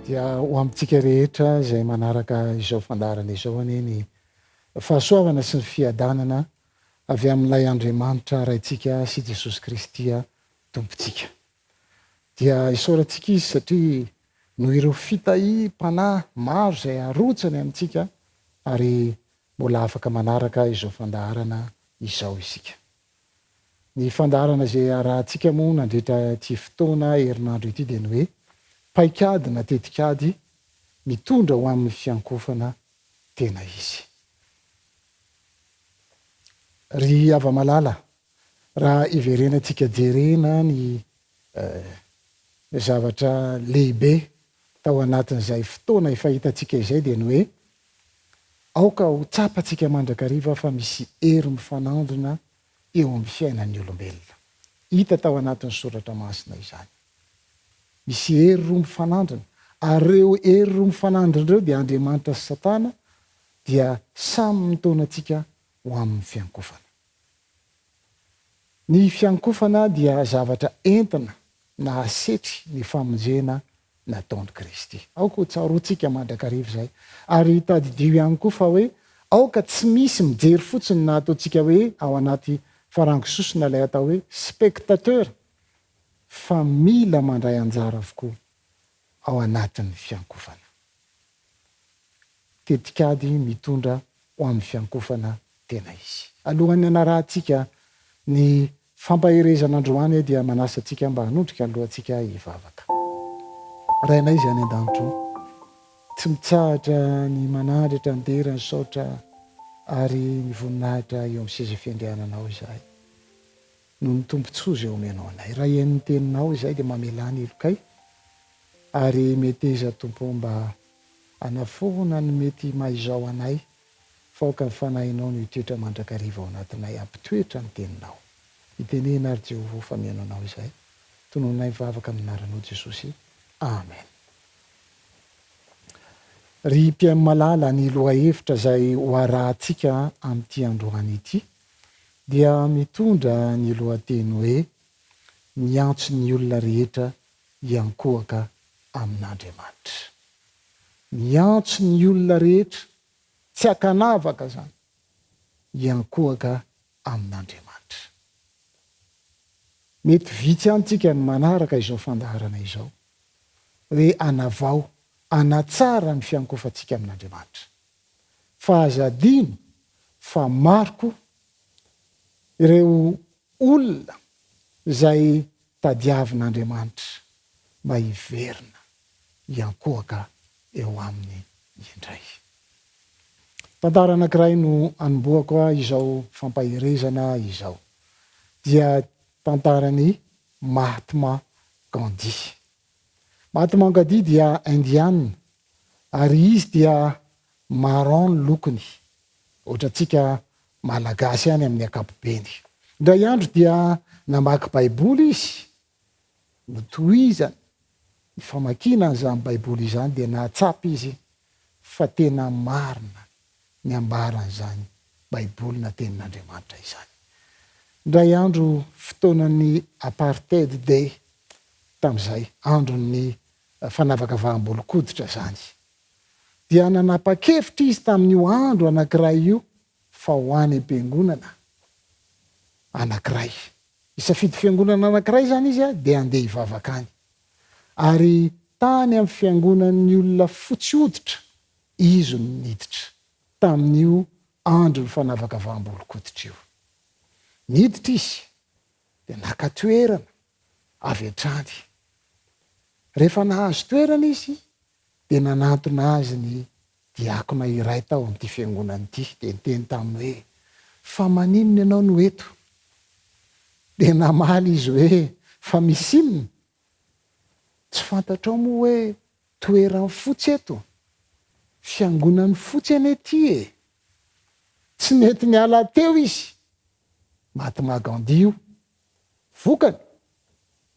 Dia ho amintsika rehetra izay manaraka izao fandaharana izao anie ny fahasoavana sy ny fiadanana avy amin'ilay Andriamanitra Raintsika sy Jesosy Kristy Tompontsika. Dia isaorantsika Izy satria noho ireo fitahiam-panahy maro izay arotsany amintsika ary mbola afaka manaraka izao fandaharana izao isika. Ny fandaharana izay arahantsika moa nandritra ity fotoana herinandro ity dia ny hoe paikady na tetikady mitondra ho amin'ny fiankohofana tena izy. Ry hava-malala, raha iverenantsika jerena ny zavatra lehibe tao anatin'izay fotoana efa hitantsika izay dia ny hoe aoka ho tsapantsika mandrakariva fa misy hery mifanandrina eo amin'ny fiainan'ny olombelona. Hita tao anatin'ny soratra masina izany. Misy hery roa mifanandrina, ary ireo hery roa mifanandrina ireo dia Andriamanitra sy Satana dia samy mitaona antsika ho amin'ny fiankofana. Ny fiankofana dia zavatra entina na asetry ny famonjena nataon'i Kristy. Aoka ho tsaroantsika mandrakariva izay. Ary tadidio ihany koa fa hoe aoka tsy misy mijery fotsiny na ataontsika hoe ao anaty farango sosona ilay atao hoe spectateur fa mila mandray anjara avokoa ao anatin'ny fiankofana. Tetikady mitondra ho amin'ny fiankofana tena izy. Alohan'ny hanarahantsika ny fampaherezana androany dia manasa antsika mba hanondrika ny lohantsika hivavaka. Rainay izay any an-danitra ô, tsy mitsahatra ny manandratra ny dera, ny saotra ary ny voninahitra eo amin'ny seza fiandriananao izahay noho ny tombontsoa izay omenao anay. Raha heno ny teninao izahay dia mamelà ny helokay ary meteza Tompo mba hanafoana ny mety maha izao anay fa aoka ny Fanahinao no hitoetra mandrakariva ao anatinay hampitoetra ny Teninao. Mitenena ary Jehovah fa mihaino Anao izahay. Tonononay mivavaka amin'ny Anaranao Jesosy. Amen. Ry mpihaino malala, ny lohahevitra izay ho arahantsika amin'ity androany ity dia mitondra ny lohateny hoe Miantso ny olona rehetra hiankohoka amin'Andriamanitra. Miantso ny olona rehetra, tsy ankanavaka izany, hiankohoka amin'Andriamanitra. Mety vitsy ihany tsika ny manaraka izao fandaharana izao, hoe hanavao, hanatsara ny fiankohofantsika amin'Andriamanitra. Fa aza adino fa maro koa ireo olona izay tadiavin'Andriamanitra mba hiverina hiankohoka eo aminy indray. Tantara anankiray no anombohako izao fampaherezana izao, dia tantaran'i Mahatma Gandhi. Mahatma Gandhi dia Indiana ary izy dia marron ny lokony, ohatrantsika Malagasy ihany amin'ny ankapobeny. Indray andro dia namaky Baiboly izy, notohizany ny famakiana an'izany Baiboly izany dia nahatsapa izy fa tena marina ny ambaran'izany Baiboly na Tenin'Andriamanitra izany. Indray andro fotoanan'ny Apartheid Day tamin'izay, andron'ny fanavakavaham-bolon-koditra izany. Dia nanapa-kevitra izy tamin'io andro anankiray io fa ho any am-piangonana anankiray. Hisafidy fiangonana anankiray izany izy dia handeha hivavaka any. Ary tany amin'ny fiangonan'ny olona fotsy hoditra izy no niditra, tamin'io andron'ny fanavakavaham-bolon-koditra io. Niditra izy dia naka toerana avy hatrany. Rehefa nahazo toerana izy dia nanantona azy ny diakona iray tao amin'ity fiangonana ity dia niteny taminy hoe, Fa maninona ianao no eto? Dia namaly izy hoe, Fa misy inona? Tsy fantatrao moa hoe toeran'ny fotsy eto? Fiangonan'ny fotsy anie ity e! Tsy nety niala teo izy. Mahatma Gandhi io. Vokany,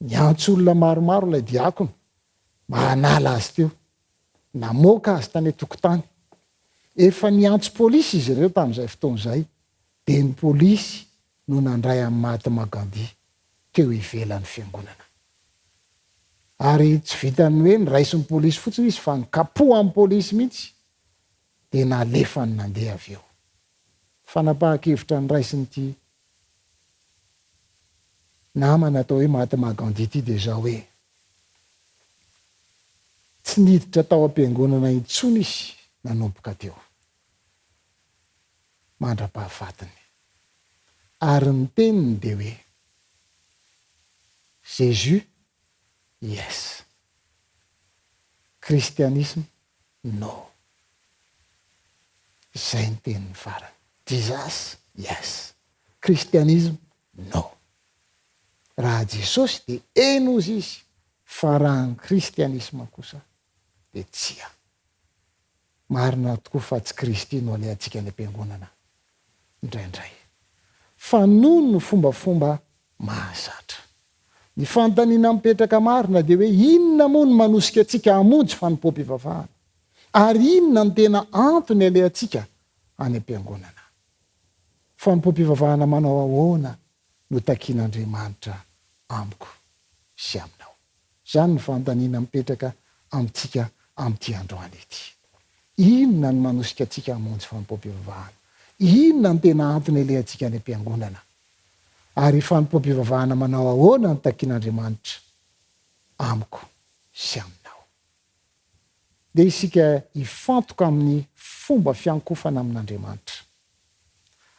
niantso olona maromaro ilay diakona mba hanala azy teo. Namoaka azy tany an-tokotany. Efa niantso polisy izy ireo tamin'izay fotoana izay, dia ny polisy no nandray an'i Mahatma Gandhi teo ivelan'ny fiangonana. Ary tsy vitan'ny hoe noraisin'ny polisy fotsiny izy fa nokapohan'ny polisy mihitsy dia nalefany nandeha avy eo. Fanapahan-kevitra noraisin'ity namana atao hoe Mahatma Gandhi ity dia izao hoe, Tsy niditra tao am-piangonana intsony izy nanomboka teo, mandra-pahafatiny. Ary ny teniny dia hoe, Jésus, yes. Christianisme, no. Izay ny teniny farany. Jesus, yes. Christianisme, no. Raha Jesosy dia eny hozy izy, fa raha ny kristianisma kosa dia tsia. Marina tokoa fa tsy Kristy no alehantsika any am-piangonana indraindray, fa noho ny fombafomba mahazatra. Ny fanontaniana mipetraka marina dia hoe inona moa no manosika antsika hamonjy fanompoam-pivavahana? Ary inona no tena antony alehantsika any am-piangonana? Fanompoam-pivavahana manao ahoana no takian'Andriamanitra amiko sy aminao? Izany no fanontaniana mipetraka amintsika amin'ity androany ity. Inona no manosika antsika hamonjy fanompoam-pivavahana? Inona no tena antony alehantsika any am-piangonana? Ary fanompoam-pivavahana manao ahoana no takian'Andriamanitra amiko sy aminao? Ndeha isika hifantoka amin'ny fomba fiankofana amin'Andriamanitra,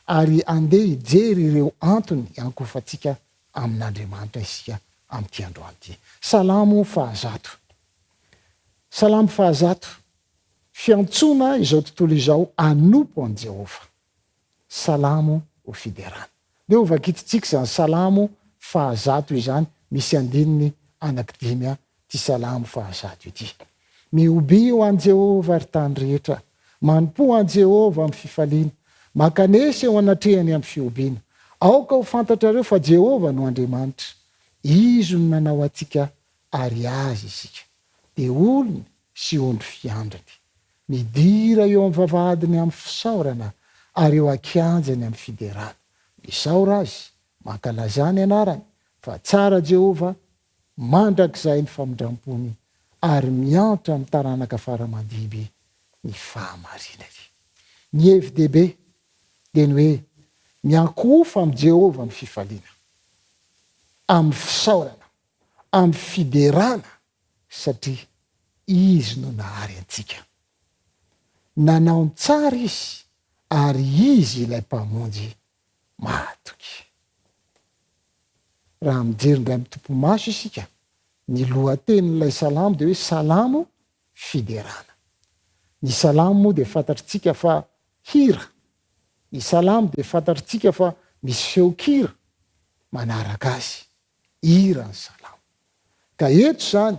ary andeha hijery ireo antony iankofantsika amin'Andriamanitra isika amin'ity androany ity. Salamo fahazato. Salamo fahazato, Fiantsoana izao tontolo izao hanompo an'i Jehovah. Salamo ho fiderana. Ndeha hovakitintsika izany Salamo fahazato izany, misy andininy anankidimy ity Salamo fahazato ity. Mihobia ho an'i Jehovah, ry tany rehetra, manompoa an'i Jehovah amin'ny fifaliana, mankanesa eo anatrehany amin'ny fihobiana. Aoka ho fantatrareo fa Jehovah no Andriamanitra. Izy no nanao antsika ary Azy isika. Dia olony sy ondry fiandriny. Midira eo amin'ny vavahadiny amin'ny fisaorana ary eo an-kianjany amin'ny fiderana. Misaora Azy, mankalazà ny anarany, fa tsara Jehovah, mandrakizay ny famindram-pony, ary miantra amin'ny taranaka fara aman-dimby ny fahamarinany. Ny hevi-dehibe dia ny hoe miankohofa amin'i Jehovah amin'ny fifaliana, amin'ny fisaorana, amin'ny fiderana, satria Izy no nahary antsika. Nanao ny tsara Izy ary Izy ilay Mpamonjy mahatoky. Raha mijery indray mitopy maso isika, ny lohatenin'ilay salamo dia hoe Salamo fiderana. Ny salamo moa dia fantatritsika fa hira. Ny salamo dia fantatritsika fa misy feon-kira manaraka azy. Hira ny salamo. Ka eto izany,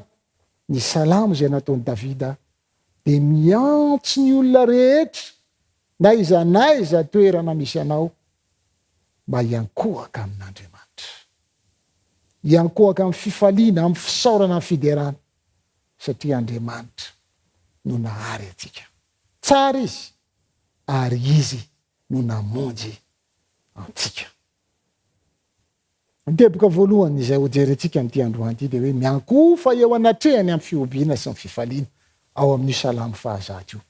ny salamo izay nataon'i Davida dia miantso ny olona rehetra, n'aiza n'aiza toerana misy anao, mba hiankohoka amin'Andriamanitra. Hiankohoka amin'ny fifaliana, amin'ny fisaorana, amin'ny fiderana, satria Andriamanitra no nahary antsika. Tsara Izy, ary Izy no namonjy antsika. Ny teboka voalohany izay hojerentsika amin'ity androany ity dia hoe miankohofa eo anatrehany amin'ny fihobiana sy ny fifaliana, ao amin'io Salamo fahazato io.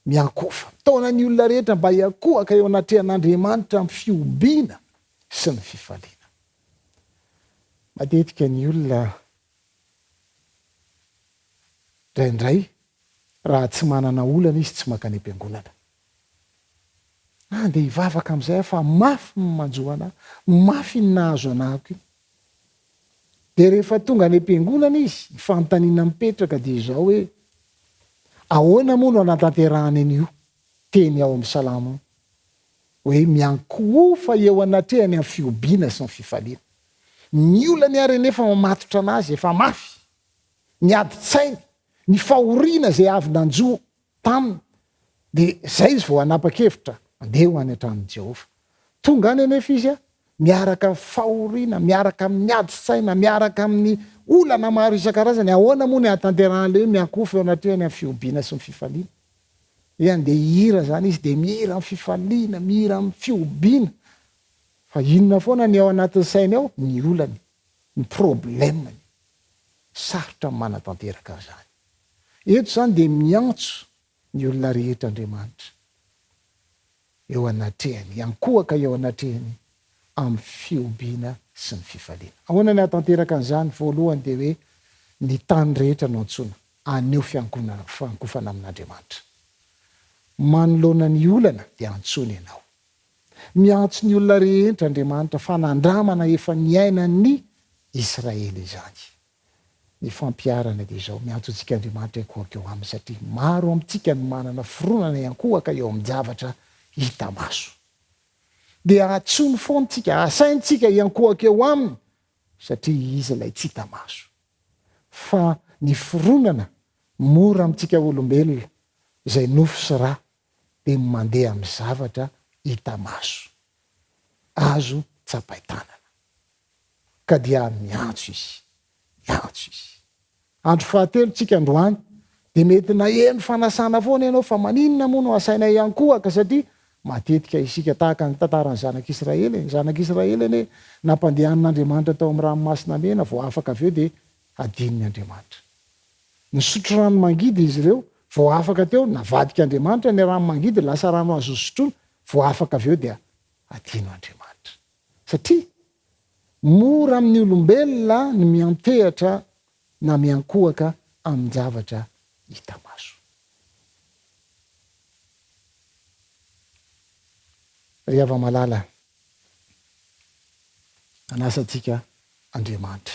Miankohofa. Mitaona ny olona rehetra mba hiankohoka eo anatrehan'Andriamanitra amin'ny fihobiana sy ny fifaliana. Matetika ny olona indraindray raha tsy manana olana izy tsy mankany am-piangonana. Andeha hivavaka amin'izay aho fa mafy ny manjo anah, mafy iny nahazo anahako iny. Dia rehefa tonga any am-piangonana izy, ny fanontaniana mipetraka dia izao hoe, ahoana moa no anatanterahany an'io teny ao amin'ny Salamo io? Hoe miankohofa eo anatrehany amin'ny fihobiana sy ny fifaliana. Ny olany ary anefa mamatotra an'azy efa mafy, ny adin-tsainy, ny fahoriana izay avy nanjo taminy, dia izay izy vao hanapa-kevitra handeha ho any an-tranon'i Jehovah. Tonga any anefa izy, miaraka amin'ny fahoriana, miaraka amin'ny adin-tsaina, miaraka amin'ny olana maro isan-karazany. Ahoana moa ny hahatanterahan'ilay hoe miankohofa eo anatrehany amin'ny fihobiana sy ny fifaliana? Hoe handeha hihira izany izy, dia mihira amin'ny fifaliana, mihira amin'ny fihobiana. Fa inona foana ny ao anatin'ny sainy ao? Ny olany, ny problème-ny. Sarotra ny manatanteraka an'izany. Eto izany dia miantso ny olona rehetra Andriamanitra eo anatrehany, hiankohoka eo anatrehany amin'ny fihobiana sy ny fifaliana. Ahoana ny hahatanteraka an'izany? Voalohany dia hoe ny tany rehetra no antsoina haneho fiankonana, fiankofana amin'Andriamanitra. Manoloana ny olana dia antsoina ianao. Miantso ny olona rehetra Andriamanitra, fanandramana efa niainan'ny Israely izany. Ny fampiharana dia izao, miantso antsika Andriamanitra hiankohoka eo Aminy satria maro amintsika no manana fironana hiankohoka eo amin-javatra hita maso. Dia antsoiny foana tsika, asainy tsika hiankohoka eo Aminy satria Izy ilay tsy hita maso. Fa ny fironana mora amintsika olombelona izay nofo sy ra dia ny mandeha amin'ny zavatra hita maso, azo tsapain-tanana. Ka dia miantso izy, miantso izy. Andro fahatelo tsika androany, dia mety naheno fanasana foana ianao fa maninona moa no asaina hiankohaka satria matetika isika tahaka ny tantaran'ny zanak'Israely e, ny zanak'Israely anie nampandehanin'Andriamanitra tao amin'ny ranomasina mena vao afaka avy eo dia hadinony Andriamanitra. Nisotro rano mangidy izy ireo, vao afaka teo, navadik'Andriamanitra ny rano mangidy lasa rano azo sotroina, vao afaka avy eo dia hadino Andriamanitra. Satria mora amin'ny olombelona ny miantehatra na miankohaka amin-javatra hita maso. Ry hava-malala, manasa antsika Andriamanitra.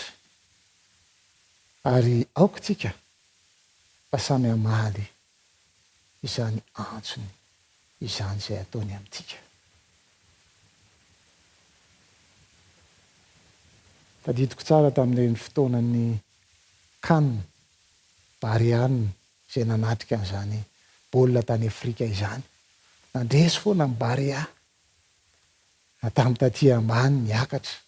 Ary aoka tsika mba samy hamaly izany antsony izany izay ataony amintsika. Tadidiko tsara tamin'ireny fotoanan'ny Can, Barea izay nanatrika an'izany baolina tany Afrika izany. Nandresy foana ny Barea. Na tamin'ny taty ambany niakatra.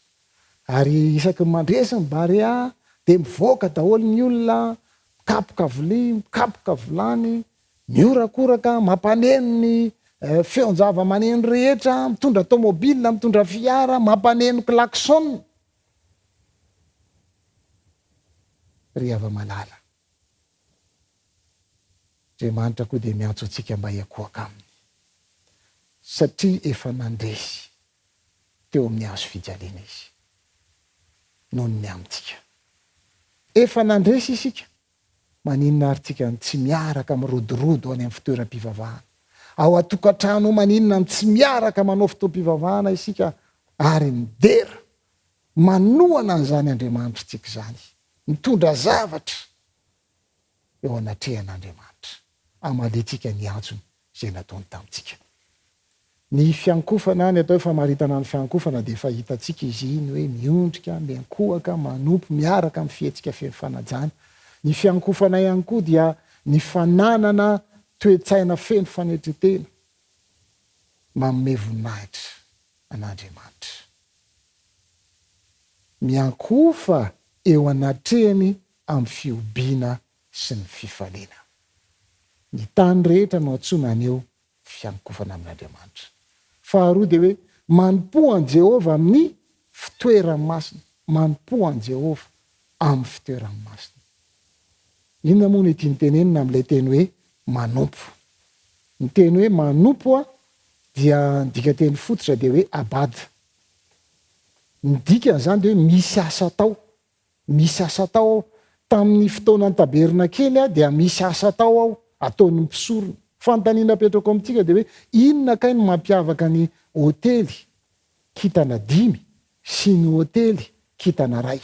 Ary isaky ny mandresy ny Barea dia mivoaka daholo ny olona, mikapoka vilia, mikapoka vilany, mihorakoraka, mampaneno ny feon-javamaneno rehetra, mitondra tômôbila, mitondra fiara, mampaneno klaxon. Ry hava-malala, Andriamanitra koa dia miantso antsika mba hiankohoka Aminy, satria efa nandresy teo amin'ny hazo fijaliana Izy, noho ny amintsika. Efa nandresy isika, maninona àry tsika no tsy miaraka mirodorodo any amin'ny fitoeram-pivavahana? Ao an-tokantrano maninona no tsy miaraka manao fotoam-pivavahana isika ary midera, manohana an'izany Andriamanitritsika izany, mitondra zavatra eo anatrehan'Andriamanitra, hamaliantsika ny antsony izay nataony tamintsika. Ny fiankofana, ny atao hoe famaritana ny fiankofana dia efa hitantsika izy iny hoe miondrika, miankohaka, manompo, miaraka amin'ny fihetsika feno fanajana. Ny fiankofana ihany koa dia ny fananana toe-tsaina feno fanetren-tena, manome voninahitra an'Andriamanitra. Miankohofa eo anatrehany amin'ny fihobiana sy ny fifaliana. Ny tany rehetra no antsoina haneho fiankofana amin'Andriamanitra. Faharoa dia hoe manompoa an'i Jehovah amin'ny fitoerany masina. Manompoa an'i Jehovah amin'ny fitoerany masina. Inona moa no tiany tenenina amin'ilay teny hoe manompo? Ny teny hoe manompo dia ny dikanteny fototra dia hoe abad. Ny dikan'izany dia hoe misy asa atao. Misy asa atao ao. Tamin'ny fotoanan'ny tabernakely dia misy asa atao ao, ataon'ny mpisorona. Fanontaniana apetrako amintsika dia hoe inona kay no mampiavaka ny hotely kintana dimy sy ny hotely kintana iray?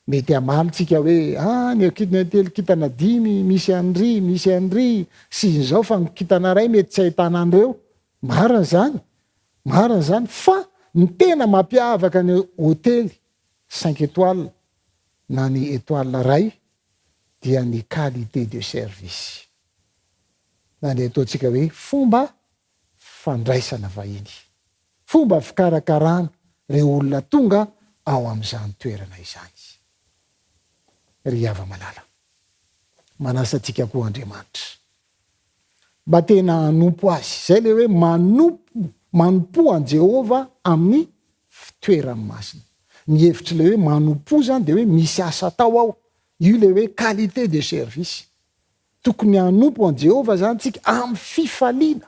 Mety hamaly tsika hoe ah ny hotely kintana dimy misy an'ry, misy an'ry sy izao fa ny kintana iray mety tsy ahitana an'ireo. Marina izany, Marina izany fa ny tena mampiavaka ny hotely cinq étoiles na ny étoile iray dia ny qualité de service na ny ataontsika hoe fomba fandraisana vahiny, fomba fikarakarana ireo olona tonga ao amin'izany toerana izany. Ry hava-malala, manasa antsika koa Andriamanitra Mba tena hanompo azy. Izay ilay hoe manompo, manompoa an'i Jehovah amin'ny fitoerany masina. Ny hevitr'ilay hoe manompoa izany dia hoe misy asa atao ao. Io ilay hoe qualité de service. Tokony hanompo an'i Jehovah izany isika amin'ny fifaliana,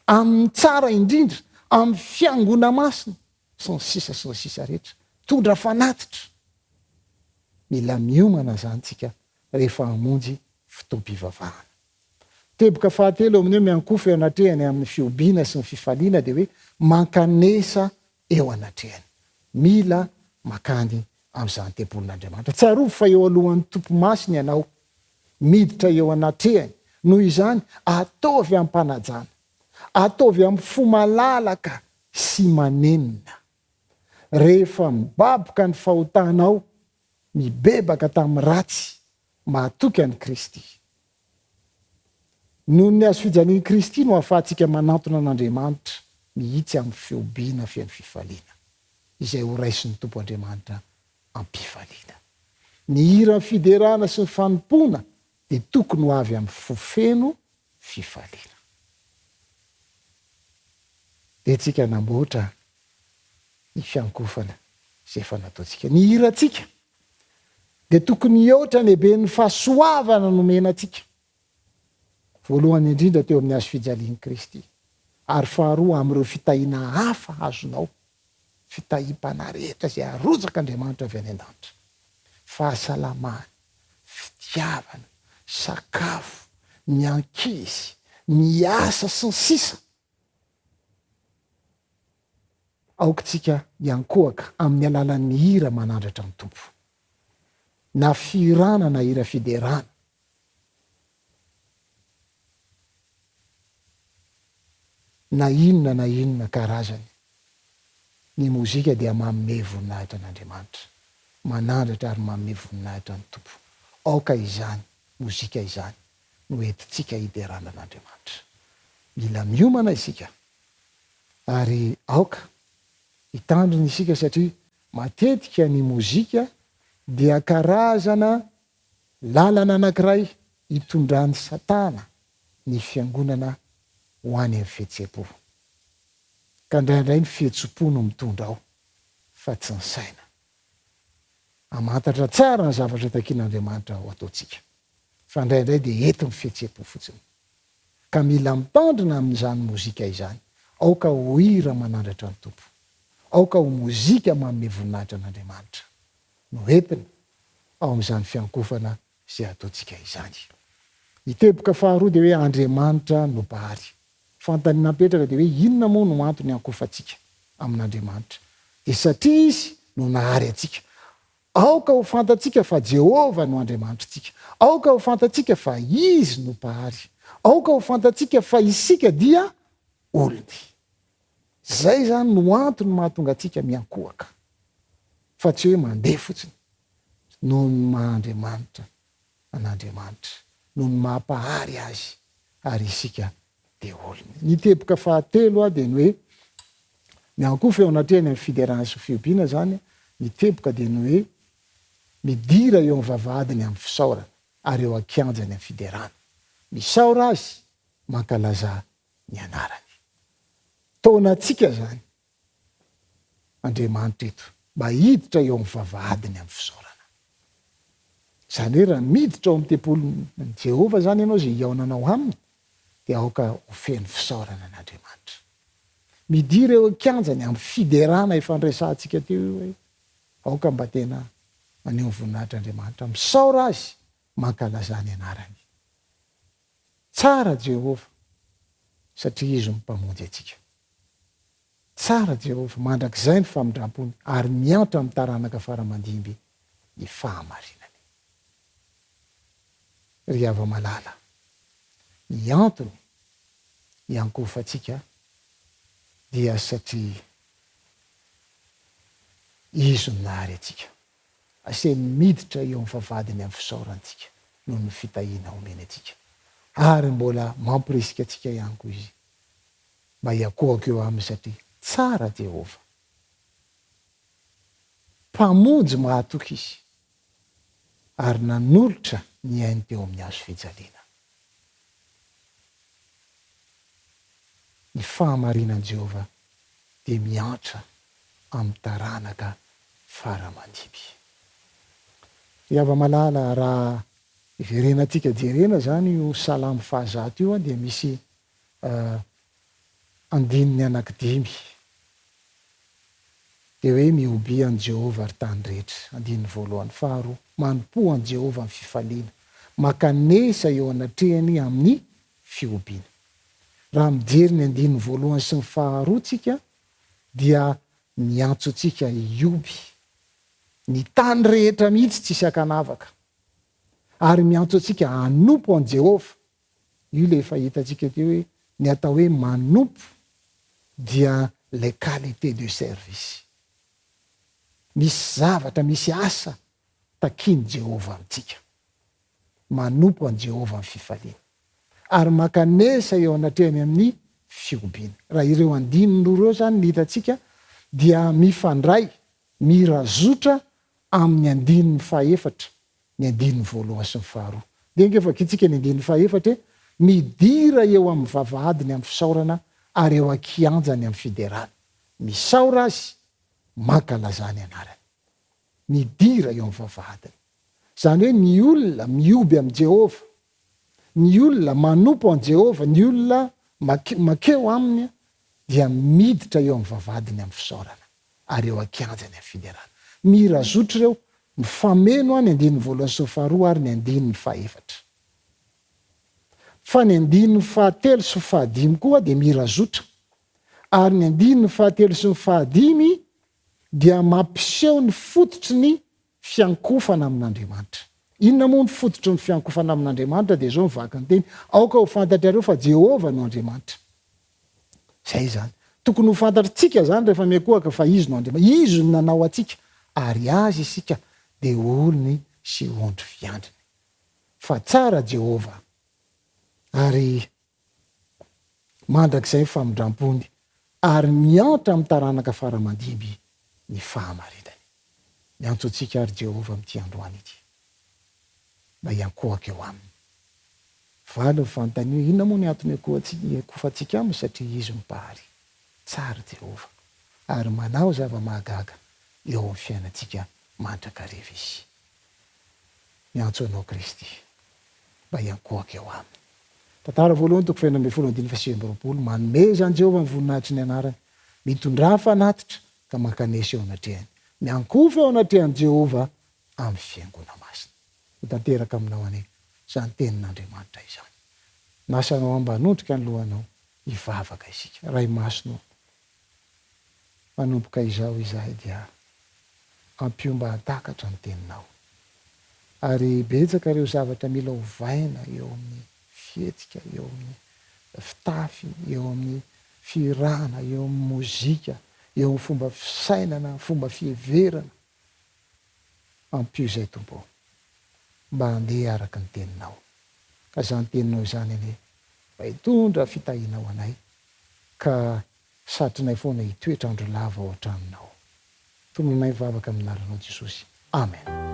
amin'ny tsara indrindra, amin'ny fiangona masina, sy ny sisa sy ny sisa rehetra. Mitondra fanatitra. Mila miomana izany isika rehefa hamonjy fotoam-pivavahana. Teboka fahatelo eo amin'ny hoe miankofa eo anatrehany amin'ny fihobiana sy ny fifaliana dia hoe mankanesa eo anatrehany. Mila makany amin'izany tempolin'Andriamanitra. Tsarovy fa eo alohan'ny Tompo Masina ianao, miditra eo anatrehany. Noho izany, ataovy am-panajana. Ataovy amin'ny fo malalaka sy manenina. Rehefa mibaboka ny fahotanao, mibebaka tamin'ny ratsy, mahatoky an'i Kristy. Noho ny hazofijalian'i Kristy no ahafahantsika manantona an'Andriamanitra mihitsy amin'ny fihobiana feno fifaliana, izay horaisin'ny Tompo Andriamanitra am-pifaliana. Ny hiran'ny fiderana sy ny fanompoana dia tokony ho avy amin'ny fo feno fifaliana. Dia tsika namboatra ny fiankofana izay efa nataontsika. Ny hirantsika dia tokony hihoatra ny haben'ny fahasoavana nomena antsika, voalohany indrindra teo amin'ny hazo fijalian'i Kristy, ary faharoa amin'ireo fitahiana hafa azonao, fitahiam-panahy rehetra izay arotsak'Andriamanitra avy any an-danitra, fahasalamana, fitiavana, sakafo, ny ankizy, ny asa, sy ny sisa. Aoka isika hiankohoka amin'ny alalan'ny hira manandratra ny Tompo. Na fihirana na hira fiderana. Na inona na inona karazany, ny mozika dia manome voninahitra an'Andriamanitra, manandratra ary manome voninahitra ny Tompo. Aoka izany mozika izany no entintsika hiderana an'Andriamanitra. Mila miomana isika ary aoka hitandrina isika satria matetika ny mozika dia karazana lalana anankiray itondran'i Satana ny fiangonana ho any amin'ny fihetseham-po. Ka indraindray ny fihetseham-po no mitondra ao fa tsy ny saina. Hamantatra tsara ny zavatra takian'Andriamanitra ho ataontsika. Fa indraindray dia entin'ny fihetseham-po fotsiny. Ka mila mitandrina amin'izany mozika izany. Aoka ho hira manandratra ny Tompo. Aoka ho mozika manome voninahitra an'Andriamanitra no entina ao amin'izany fiankofana izay ataontsika izany. Ny teboka faharoa dia hoe Andriamanitra no Mpahary. Fanontaniana mipetraka dia hoe inona moa no antony hiankofantsika amin'Andriamanitra? Dia satria Izy no nahary antsika. Aoka ho fantatsika fa Jehovah no Andriamanitritsika. Aoka ho fantatsika fa Izy no Mpahary. Aoka ho fantatsika fa isika dia olony. Izay izany no antony mahatonga antsika miankohoka, fa tsy hoe mandeha fotsiny noho ny maha Andriamanitra an'Andriamanitra, noho ny maha Mpahary Azy, ary isika dia olony. Ny teboka fahatelo dia ny hoe, miankohoka eo anatrehany amin'ny fiderana sy fihobiana izany, ny teboka dia ny hoe, midira eo amin'ny vavahadiny amin'ny fisaorana, ary eo an-kianjany amin'ny fiderana. Misaora Azy, mankalazà ny anarany. Taonantsika izany Andriamanitra eto mba hiditra eo amin'ny vavahadiny amin'ny fisaorana. Izany hoe raha miditra ao amin'ny tempolin'i Jehovah izany ianao izay hihaonanao aminy, dia aoka ho feno fisaorana an'Andriamanitra. Midira eo an-kianjany amin'ny fiderana efa niresahantsika teo io hoe aoka mba tena maneho ny voninahitr'Andriamanitra. Misaora Azy, mankalazà ny anarany. Tsara Jehovah, satria Izy no Mpamonjy antsika. Tsara Jehovah, mandrakizay ny famindram-pony, ary miantra amin'ny taranaka fara aman-dimby ny fahamarinany. Ry hava-malala, ny antony iankohofantsika dia satria Izy no nahary antsika. Asainy miditra eo amin'ny vavahadiny amin'ny fisaorantsika noho ny fitahiana omeny antsika. Ary mbola mamporisika antsika ihany koa Izy mba hiankohoka eo aminy satria tsara Jehovah. Mpamonjy mahatoky Izy ary nanolotra ny ainy teo amin'ny hazo fijaliana. Ny fahamarinan'i Jehovah dia miantra amin'ny taranaka. fara aman-dimby. Ry hava-malala, raha iverenantsika jerena izany io Salamo fahazato io dia misy andininy anankidimy. Dia hoe mihobia an'i Jehovah ry tany rehetra, andininy voalohany. Faharoa, manompoa an'i Jehovah amin'ny fifaliana, mankanesa eo anatrehany amin'ny fihobiana. Raha mijery ny andininy voalohany sy ny faharoa tsika dia miantso antsika hioby ny tany rehetra mihitsy tsisy ankanavaka ary miantso antsika hanompo an'i Jehovah. Io ilay efa hitantsika teo hoe ny atao hoe manompo dia ilay qualité de service. Misy zavatra, misy asa takian'i Jehovah amintsika. Manompo an'i Jehovah amin'ny fifaliana. Ary mankanesa eo anatrehany amin'ny fihobiana. Raha ireo andininy roa ireo izany no hitantsika dia mifandray, mirazotra amin'ny andininy fahefatra ny andininy voalohany sy ny faharoa. Dia ange vakintsika ny andininy fahefatra e, Midira eo amin'ny vavahadiny amin'ny fisaorana ary eo an-kianjany amin'ny fiderana. Misaora Azy, mankalazà ny anarany. Midira eo amin'ny vavahadiny. Izany hoe ny olona mihoby amin'i Jehovah, ny olona manompo an'i Jehovah, ny olona mankeo aminy dia miditra eo amin'ny vavahadiny amin'ny fisaorana. ary eo an-kianja ny fiderana. Mira zotra ireo, mifameno ny andininy voalohany sy ny faharoa ary ny andininy fahefatra. Fa ny andininy fahatelo sy fahadimy koa dia mira zotra, ary ny andininy fahatelo sy ny fahadimy dia mampiseho ny fototry ny fiankofana amin'Andriamanitra. Inona moa ny fototry ny fiankofana amin'Andriamanitra? Dia izao ny vakin-teny, Aoka ho fantatrareo fa Jehovah no Andriamanitra. Izay izany. Tokony ho fantatritsika izany rehefa miankohoka fa Izy no Andriamanitra. Izy no nanao antsika ary Azy isika dia olony sy ondry fiandriny. Fa tsara Jehovah ary mandrakizay ny famindram-pony ary miantra amin'ny taranaka fara aman-dimby ny fahamarinany. Miantso antsika àry Jehovah amin'ity androany ity mba hiankohoka eo aminy. Valy ny fanontaniana hoe inona moa ny antony iankohofantsika aminy satria izy no Mpahary. Tsara Jehovah ary manao zava-mahagaga eo amin'ny fiainantsika mandrakariva izy. Miantso anao Kristy mba hiankohoka eo aminy. Tantara voalohany toko faha-16 andininy faha-29 Manomeza an'i Jehovah ny voninahitry ny anarany, mitondrà fanatitra ka mankanesa eo anatrehany. Miankohofa eo anatrehan'i Jehovah amin'ny fihaingoana masina. Ho tanteraka aminao anie izany tenin'Andriamanitra izany. Nasanao ambanondrika ny lohanao hivavaka isika. Ray Masina ô, manomboka izao izahay dia ampio mba hahatakatra ny teninao. Ary betsaka ireo zavatra mila ovaina eo amin'ny fihetsika, eo amin'ny fitafy, eo amin'ny fihirana, eo amin'ny mozika, eo amin'ny fomba fisainana, fomba fiheverana. Ampio izay Tompo ô, mba handeha araka ny Teninao. Ka izany Teninao izany anie mba hitondra fitahiana ho anay, ka satrinay foana hitoetra andro lava ao an-tranonao. Tononay vavaka amin'ny anaranao Jesosy. Amen.